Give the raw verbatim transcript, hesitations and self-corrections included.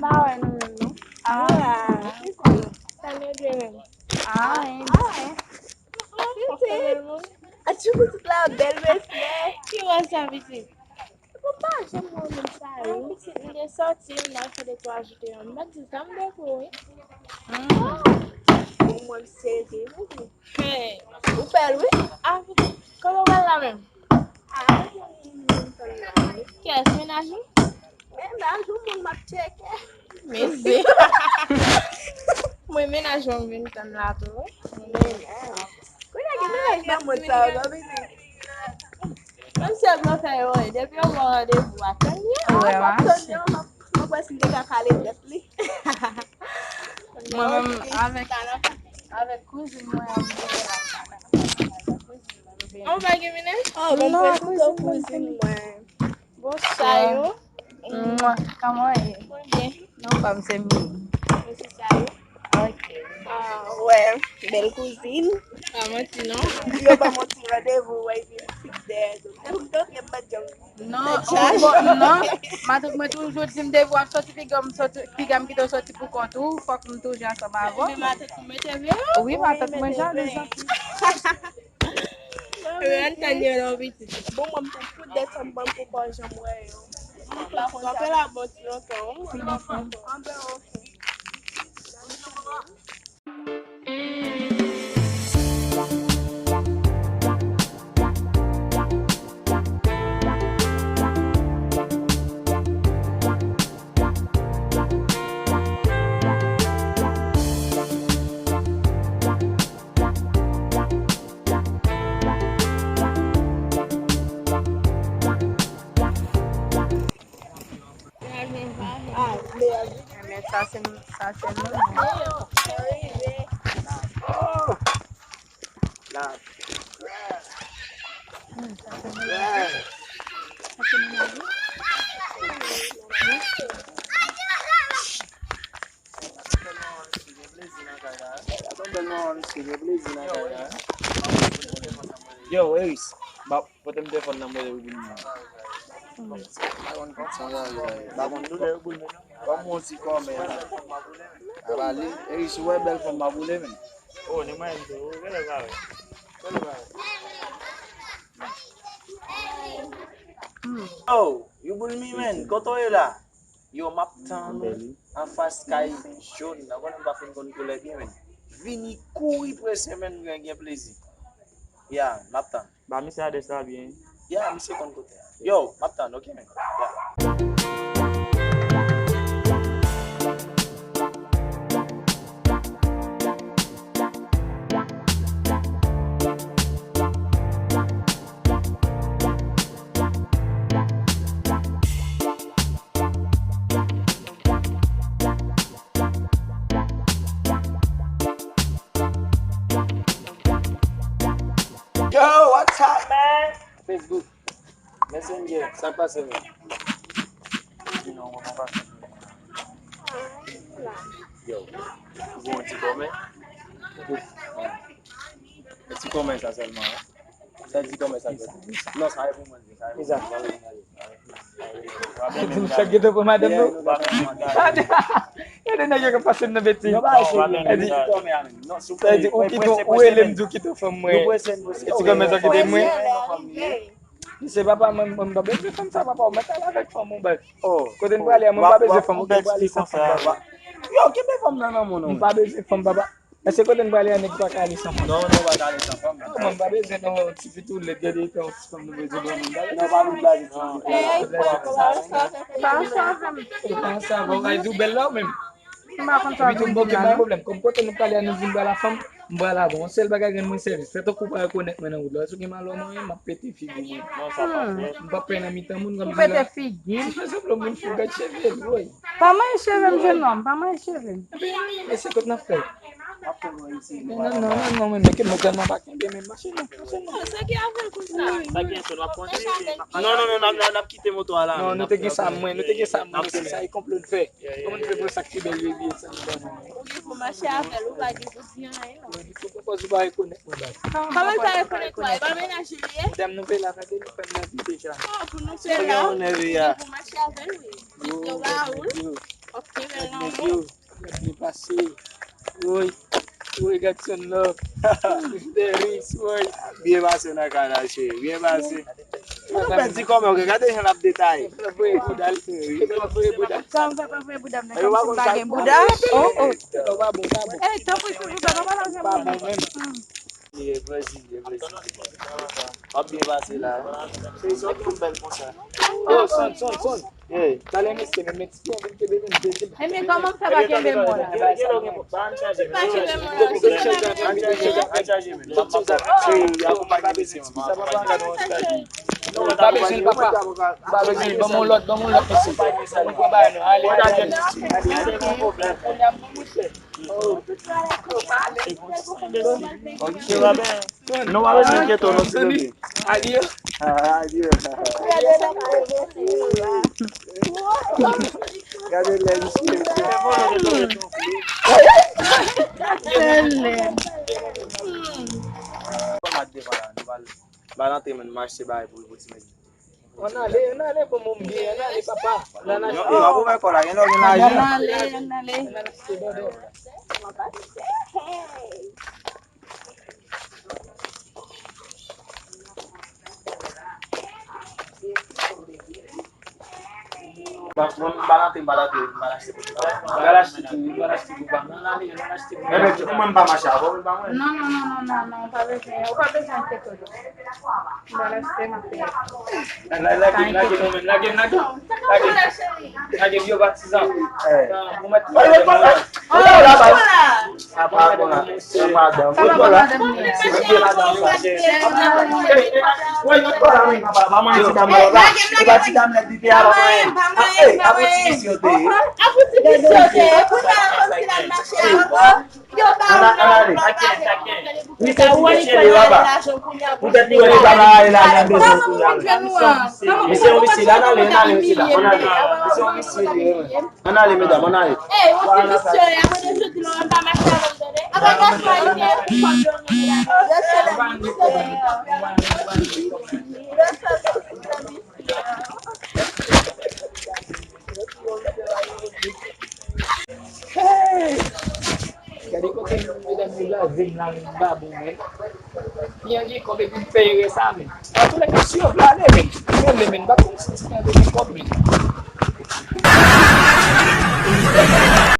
Pa wè nou menm non. Ah. Sa nou dwe menm. Ah, wi. Ah, wi. Pitit. Atchou, pitit la bèl mesye. Ki wè sa pitit? Ou pa janm wè moun sa yo. Pitit, m te sòti, m al fè de twa jou deyò. M pa t di sa m te pou, wi. Bon, mwen, m sezi, wi. Hey, ou bèl, wi. Ah, pitit, kote w pral la menm? Ah, m tann la, wi. Kiyès, mennaj ou? Mennaj ou, moun m ap tcheke. Mezi. Mwen, mennaj mwen, m vin tann la tou, wi. Mennaj. Kounye a gen mennaj nan mond sa yo, non, pitit? Menm si yo fè yo, depi yo pran randevou a, tann yo, ap tann yo, m ap, m ap wè si m te ka kale tèt li. Mwen menm, avèk, avèk kouzin mwen, ap viv la. An, ou pa gen mennaj? Oh, bon, prezante w kouzin mwen. Bonswa. Mwa, kòman w ye? Mwen byen. Non pa m se Mimi. Mwen se Sayo. Ok. Ah, wè, bèl kouzin. Pa manti non. Yo pa manti, randevou, wè, epi m fiks dèyè zot. Depi m te antre m pa t janm. Non, oh, bon, non. Matant mwen toujou di m depi w ap sòti, piga m sòti, piga m kite w sòti pou kont ou, fòk m toujou ansanm avè w. Men matant ou mete vle? Wi, matant mwen jalouz anpil. Ann tann yo non pitit. Bon, mwen, m pou, pou dèt sa m pran pou kò jan m wè yo. M pa konn sa. Kanpe la bon ti lontan, wi, mwen pa konn. Anben, oke. Men sa se, sa se nou. Hmm, sa se mennaj ou? Sa se mennaj ou? Yo, Eris, ba, pote m telefòn nan mwen, ou vin. Ba konn kont sa, ba konn doulè, ou vin. Ba mwen ti kòmè. Aba li, Eris, ou wè bèl fanm pa boule, men. Oh, ni mwen tou, ou genlè pa wè. Genlè pa wè. Yo, you bully me, man, kote w ye la? Yo, m ap tann ou anfas kay Jòn nan. Konnen m pa fin konn koulè byen, men. Vini kouri prese, men, gen, gen plezi. Ya, m ap tann. Ba misye adrès la byen. Ya, misye konn kote a. Yo, m ap tann, oke, men. Ya. Yo, what's up, man? Facebook. Messenger, sa k pase, men? Sinon, kòman pase? Yo, ou gon ti kòmè? Ti kòmè sa sèlman, wi. Sa di kòmè sa fèt. Non, sa e pou mwen, sa e pou mwen. Sa gen pou madanm nou. Gade nèg yo k ap pase m nan betiz. Sa di ou kite, ou rele m di ou kite fanm mwen. Ti kòmè sa kite mwen. Misye, papa, mwen, mwen pa bezwen fanm sa, papa, ou mèt al avèk fanm ou baz. Kote n prale a, mwen pa bezwen fanm, ou gen prale san fanm, papa. Yo, kenbe fanm nan nan men w non. Mwen pa bezwen fanm, papa. Èske kote n prale a, nèg pa ka ale san fanm? Non, non, pa ka ale san fanm. Non, mwen pa bezwen non, ti fi tou lèd, gade yon ti fanm nou bezwen ban mwen. Non, pa vin blaze ti fi. Pa sa, pa sa, bon, ay di w bèl la ou menm. Epi tou, bon, ok, pa gen pwoblèm. Kòm kote nou prale a, nou di m pral a fanm, m pral avè w. Yon sèl bagay, rann mwen sèvis. Fè tankou w pa rekonèt mwen nan wout la. Si w gen malè mwen, m ap pete figi w. M p ap pè nan mitan moun, kòmsi la. Ou pete figi m? Si fè sanblan moun fou, gad cheve l, woy. Pa manyen cheve m, jennonm, pa manyen cheve m. Ebyen, mesye, kot n ap fè? Non, non, non, non, men meke mwen tèlman pa kenbe, men mache non, mache non. Sa ki afè konsa? Sa ki afè, w ap konte? Non, non, non, n ap, n ap kite moto a la. Non, nou te gen sa mwen, nou te gen sa mwen, mesye, sa e konplo n fè. Kòman n fè pou sa k pi bèl yo epi sa nou ban nou? Ou gen pou mache avè l, ou pa gen pou di anyen non. Ou pran pòz ou pa rekonèt mwen baz. Kòman l pa rekonèt ou? E pa mennaj ou li ye? Medam, nou pè la, gade nou fè m nan vi deja. Oh, pou nou pè la, ou gen pou mache avè l wi. Yo ba ou l. Ok, bèl lanmou. Nèg yo, y ap byen pase. Woy, woy, Gadson Love. Mister Rix, woy. Byen pase nan kanal, cheri. Byen pase. Ou pèdi kòman, ok? Gade jan l ap detaye. Voye bouda l, cheri. Voye bouda l. Sa m fè pa voye bouda m nan, kòmsi m pa gen bouda. Oh, oh. Ou pa bon, ou pa bon. Ey, tanpri, tanpri, pa, pa pale avè m. Pa bon menm. Ye, Brezil, ye, Brezil. W ap byen pase la. Cheri, sa w gen yon bèl konsa. Oh, son, son, son. Hey. Talè mesye, men, men ti pye vin kenbe men, Brezil. Ebyen, kòman sa pa kenbe mwen la? Pa kenbe mwen la. Hey, akonpanye mesye, man. Ou pa bezwen l, papa. Ou pa bezwen l. Ban m yon lòt, ban m yon lòt mesye. Ou pran bagay nou. Ale, ale, ale. Kounye a m ban mwen fè. Ok, w ap byen. Non, w ap byen, enkyete w non, ti bebe. Adye. Ah, adye. Gade lè misye. Tèlè. Valante, man, m achte bagay pou, pou ti mesye. Ann ale, ann ale, bon, moun byen, ann ale, papa. Ann ale. Yo, yo, ap ouvè kò la, gen lè w gen lajan. Ann ale, ann ale. Ann ale, se bòdè. Mwen, m pa nan te, m pa nan te, m pa nan te. Mwen, mwen pa mache avè w, mwen pa mwen. Non, non, non, non, non, non, ou pa bezwen, ou pa bezwen enkyete w. M pa nan te, m ap peye. Lage, lage, lage, lage, lage. Lage, lage, yo patizan. Ou mèt. Ou la, baz. Sa pa bon la. Sa pa bon. Sa pa bon, madanm. Wè, yo pa la, wi, papa. Maman, ti dam la. E pa ti dam la, di te a, maman. Ey, a pou ti misye yo te ye. A pou ti misye yo te ye. Pou sa, kòmsi l ap mache avè w. Yo pa ou non. Ann ale. Misye di misye li laba. Poutèt li wè li pa mare lajan bezwen kounye a la. Misye yon visye, ann ale, ann ale, mesye dam, ann ale. Misye yon visye li ye, wi. Ann ale, medam, ann ale. Ey, ou ti visye, a mwen de jodi la, w pa mache avè m, tande. Apa gason ayisyen, ou konn yo menm la. Yo se lè misye. Yo se lè misye. Hey! Gade kote medam yo lave m la, men m pa bon, men. Byen gen kòb epi m peye rès sa, men. Antoulèka, si yo vle ale, men, rele, men, m pa konn si ti nèg yo gen kòb, men.